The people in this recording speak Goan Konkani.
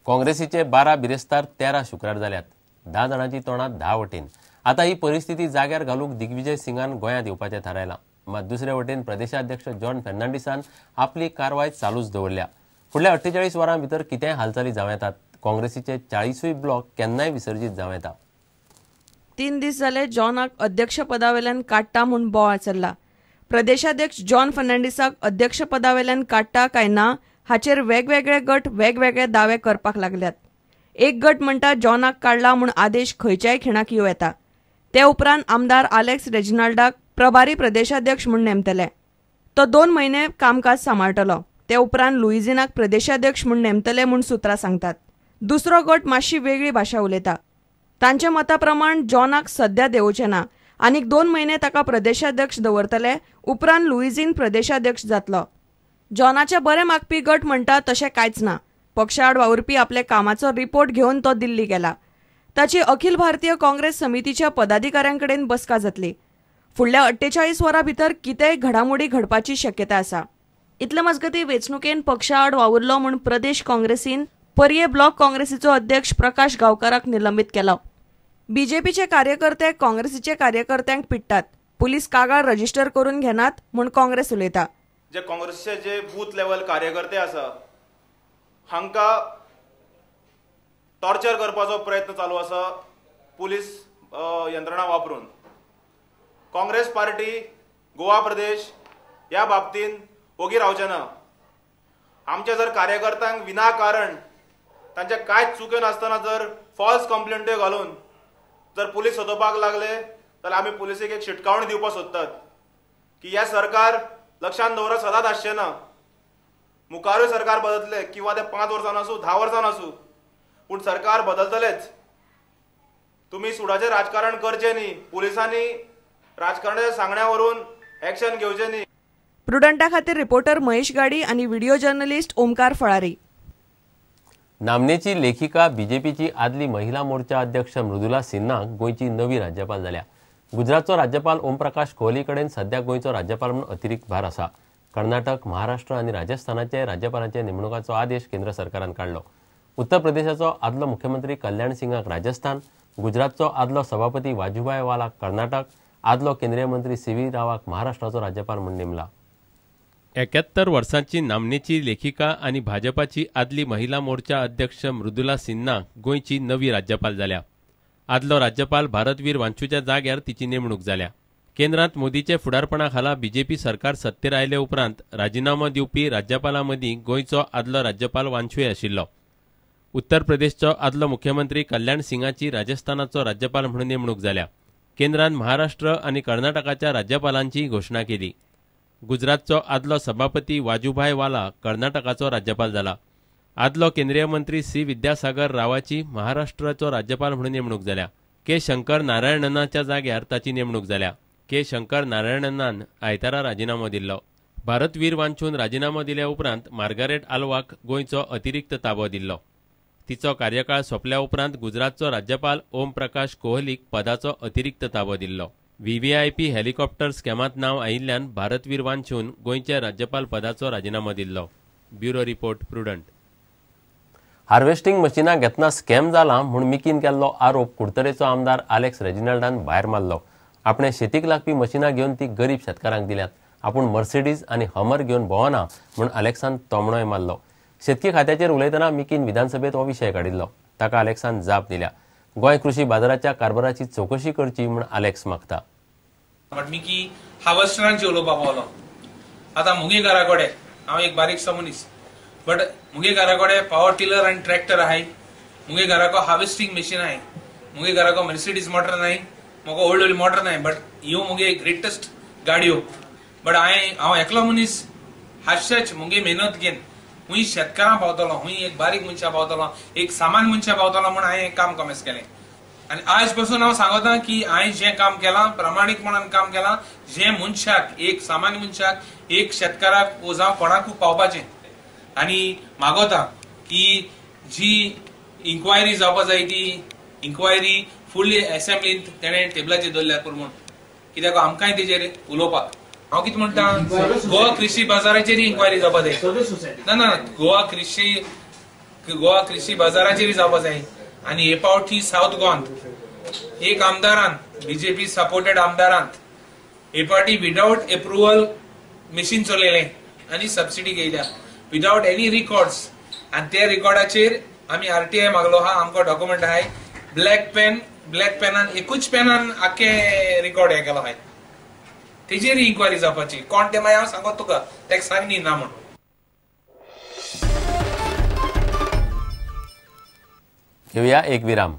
काँग्रेसीचे 12 बिरेस्तार 13 शुक्रार जाल्यात. 10 जाणांची तोंडां 10 वटेन. आतां ही परिस्थिती जाग्यार घालूंक दिग्विजय सिंगान गोंयांत येवपाचें थारायलां. मात दुसरे वटेन प्रदेशाध्यक्ष जॉन फर्नांडीसान आपली कारवाय चालूच दवरल्या. फुडल्या 48 वरां भितर कितेंय हालचाली जावं येतात. काँग्रेसीचे 40 ब्लॉक केन्नाय विसर्जीत जावं येता. 3 दीस जाले जॉनाक अध्यक्षपदावेल्यान काडटा म्हूण बोवाळ चल्ला. प्रदेशाध्यक्ष जॉन फर्नांडीसाक अध्यक्षपदावेल्यान काडटा काय ना हाचेर वेगवेगळे गट वेगवेगळे दावे करपाक लागल्यात. एक गट म्हणटा जॉनाक काडला म्हूण आदेश खंयच्याय खिणाक येवं येता. ते उपरांत आमदार आलेक्स रेजिनाल्डाक प्रभारी प्रदेशाध्यक्ष म्हूण नेमतले. तो 2 म्हयने कामकाज सांबाळटलो. ते उपरांत लुईझिनाक प्रदेशाध्यक्ष म्हूण नेमतले म्हूण सुत्रां सांगतात. दुसरो गट मातशी वेगळी भाशा उलयता. तांच्या मता प्रमाण जॉनाक सध्या देवचें ना. आनीक 2 म्हयने ताका प्रदेशाध्यक्ष दवरतले. उपरांत लुईझीन प्रदेशाध्यक्ष जातलो. जॉनाचे बरे मागपी गट म्हणटा तशें कांयच ना. पक्षाआड वावुरपी आपल्या कामाचो रिपोर्ट घेवन तो दिल्ली गेला. ताची अखिल भारतीय काँग्रेस समितीच्या पदाधिकाऱ्यांकडेन बसका जातली. फुडल्या 48 वरां भितर कितेंय घडामोडी घडपाची शक्यता आसा. इतले मजगतीं वेंचणुकेन पक्षाआड वावुरलो म्हूण प्रदेश काँग्रेसीन पर्ये ब्लॉक काँग्रेसीचो अध्यक्ष प्रकाश गांवकाराक निलंबीत केलो. बीजेपीचे कार्यकर्ते काँग्रेसीचे कार्यकर्त्यांक पिट्टात. पुलीस कागाळ रजिस्टर करून घेनात म्हूण काँग्रेस उलयता. जे काँग्रेसीचे जे बूथ लेवल कार्यकर्ते आसा हांकां टॉर्चर करपाचो प्रयत्न चालू आसा पुलीस यंत्रणा वापरून. काँग्रेस पार्टी गोवा प्रदेश ह्या बाबतीन ओगी रावचे ना. आमच्या जर कार्यकर्त्यांक विनाकारण तांच्या कांयच चुक्यो नासतना जर फॉल्स कंप्लेंट्यो घालून जर पुलीस सोदोवपाक लागले जाल्यार आमी पुलिसेक एक शिटकावणी दिवपाक सोदतात की हे सरकार लक्षांत दवरत सदांच आसचें ना. मुखारूय सरकार बदलतले किंवा ते 5 वर्सां आसूं 10 वर्सां आसूं, पूण सरकार बदलतलेच. तुमी सुडाचें राजकारण करचें न्ही. पुलिसांनी राजकारणाच्या सांगण्यावरून एक्शन घेवचें न्ही. प्रुडंटा खातीर रिपोर्टर महेश गाडी आनी व्हिडिओ जर्नलिस्ट ओमकार फळारी. नामनेची लेखिका बीजेपीची आदली महिला मोर्चा अध्यक्ष मृदुला सिन्हा गोंयची नवी राज्यपाल जाल्या. गुजरातचो राज्यपाल ओमप्रकाश कोहली कडेन सध्या गोंयचो राज्यपाल म्हणून अतिरिक्त भार आसा. कर्नाटक, महाराष्ट्र आनी राजस्थानाचे राज्यपालांचे नेमणुकाचो आदेश केंद्र सरकारान काडलो. उत्तर प्रदेशाचो आदलो मुख्यमंत्री कल्याण सिंगाक राजस्थान, गुजरातचो आदलो सभापती वाजुभाई वालाक कर्नाटक, आदलो केंद्रीय मंत्री सी व्ही रावाक महाराष्ट्राचो राज्यपाल म्हणून नेमला. 71 वर्सांची नामनेची लेखिका आनी भाजपाची आदली महिला मोर्चा अध्यक्ष मृदुला सिन्हा गोंयची नवी राज्यपाल जाल्या. आदलो राज्यपाल भारतवीर वांचूच्या जाग्यार तिची नेमणूक जाल्या. केंद्रांत मोदीचे फुडारपणा खाला बीजेपी सरकार सत्तेर आयले उपरांत राजिनामो दिवपी राज्यपालां मदीं गोंयचो आदलो राज्यपाल वांचूय आशिल्लो. उत्तर प्रदेशचो आदलो मुख्यमंत्री कल्याण सिंगाची राजस्थानाचो राज्यपाल म्हणून नेमणूक जाल्या. केंद्रान महाराष्ट्र आनी कर्नाटकाच्या राज्यपालांची घोशणा केली. गुजरातचो आदलो सभापती वाजुभाई वाला कर्नाटकाचो राज्यपाल जाला. आदलो केंद्रीय मंत्री सी विद्यासागर रावाची महाराष्ट्राचो राज्यपाल म्हणून नेमणूक जाल्या. के शंकर नारायणनाच्या जाग्यार ताची नेमणूक जाल्या. के शंकर नारायणनान आयतारा राजिनामो दिल्लो. भारतवीर वांचून राजिनामो दिल्या उपरांत मार्गारेट आल्वाक गोंयचो अतिरिक्त ताबो दिल्लो. तिचो कार्यकाळ सोंपल्या उपरांत गुजरातचो राज्यपाल ओम प्रकाश कोहलीक पदाचो अतिरिक्त ताबो दिल्लो. व्हीव्हीआयपी हेलिकॉप्टर स्कॅमांत नांव आयिल्ल्यान भारतवीर वांचून गोंयच्या राज्यपाल पदाचो राजिनामो दिल्लो. Bureau report, Prudent. Harvesting मशिनां घेतना स्कॅम जाला म्हूण मिकीन केल्लो आरोप कुडतरेचो आमदार आलेक्स रेजिनाल्डान भायर मारलो. आपणे शेतीक लागपी मशिनां घेवन ती गरीब शेतकारांक दिल्यात. आपूण मर्सिडीज आनी हमर घेवन भोंवना म्हूण आलेक्सान तोमणोय मारलो. शेतकी खात्याचेर उलयतना मिकीन विधानसभेत हो विशय काडिल्लो. ताका आलेक्सान जाप दिल्या. गोंय कृषी बाजाराच्या कारभाराची चवकशी करची म्हूण आलेक्स मागता. बट मिकी हार्वेस्टरांची उलोवपाक पावलो. आतां मुगे घरा कडेन हांव एक बारीकसो मनीस, बट मुगे घरा कडेन पावर टिलर आनी ट्रॅक्टर आहाय, मुगे घराको हार्वेस्टिंग मशीन आहाय, मुगे घराको मर्सिडीज मोटर नाय, म्हाका व्हडली व्हडली मोटर नाय, बट ह्यो मुगे ग्रेटस्ट गाडयो. बट हांवें हांव एकलो मनीस हातशेच मुगे मेहनत घेवन हुंय शेतकारां पावतलो, हुंय एक बारीक मनशां पावतलो, एक सामान्य मनशां पावतलो म्हूण हांवें काम कॉमेस केलें. आनी आयज पासून हांव सांगता की हांवें जें काम केलां प्रामाणीकपणान काम केलां, जें मनशाक एक सामान्य मनशाक एक शेतकाराक वो जावं कोणाकूय पावपाचें. आनी मागोता की जी इन्क्वायरी जावपा जाय ती इन्क्वायरी फुडली एसेंब्लींत तेणें टेबलाचेर दवरल्यार पुरो म्हूण, कित्याक आमकांय तेजेर उलोवपाक. हांव कितें म्हणटा, गोवा कृषी बाजाराचेर इन्क्वायरी जावपा जाय. ना ना, गोवा कृषी गोवा कृषी बाजाराचेर जावपा जाय. आनी हे पावटी सावथ गोवांत एक आमदारान, बीजेपी सपोर्टेड आमदारान हे पावटी विदाउट एप्रुवल मशीन चलयलें आनी सबसिडी घेयल्या विदाउट एनी रिकॉर्ड्स. आनी त्या रिकॉर्डाचेर आमी आरटीआय मागलो आहा, आमकां डॉक्युमेंट आहाय. ब्लॅक पेन, ब्लॅक पेनान एकूच पेनान आख्खे रिकॉर्ड हे केलो आहाय. तेजेर इन्क्वायरी जावपाची. कोण ते मागीर हांव सांगत तुका, तेका सांग न्ही ना म्हणून. घेवया एक विराम.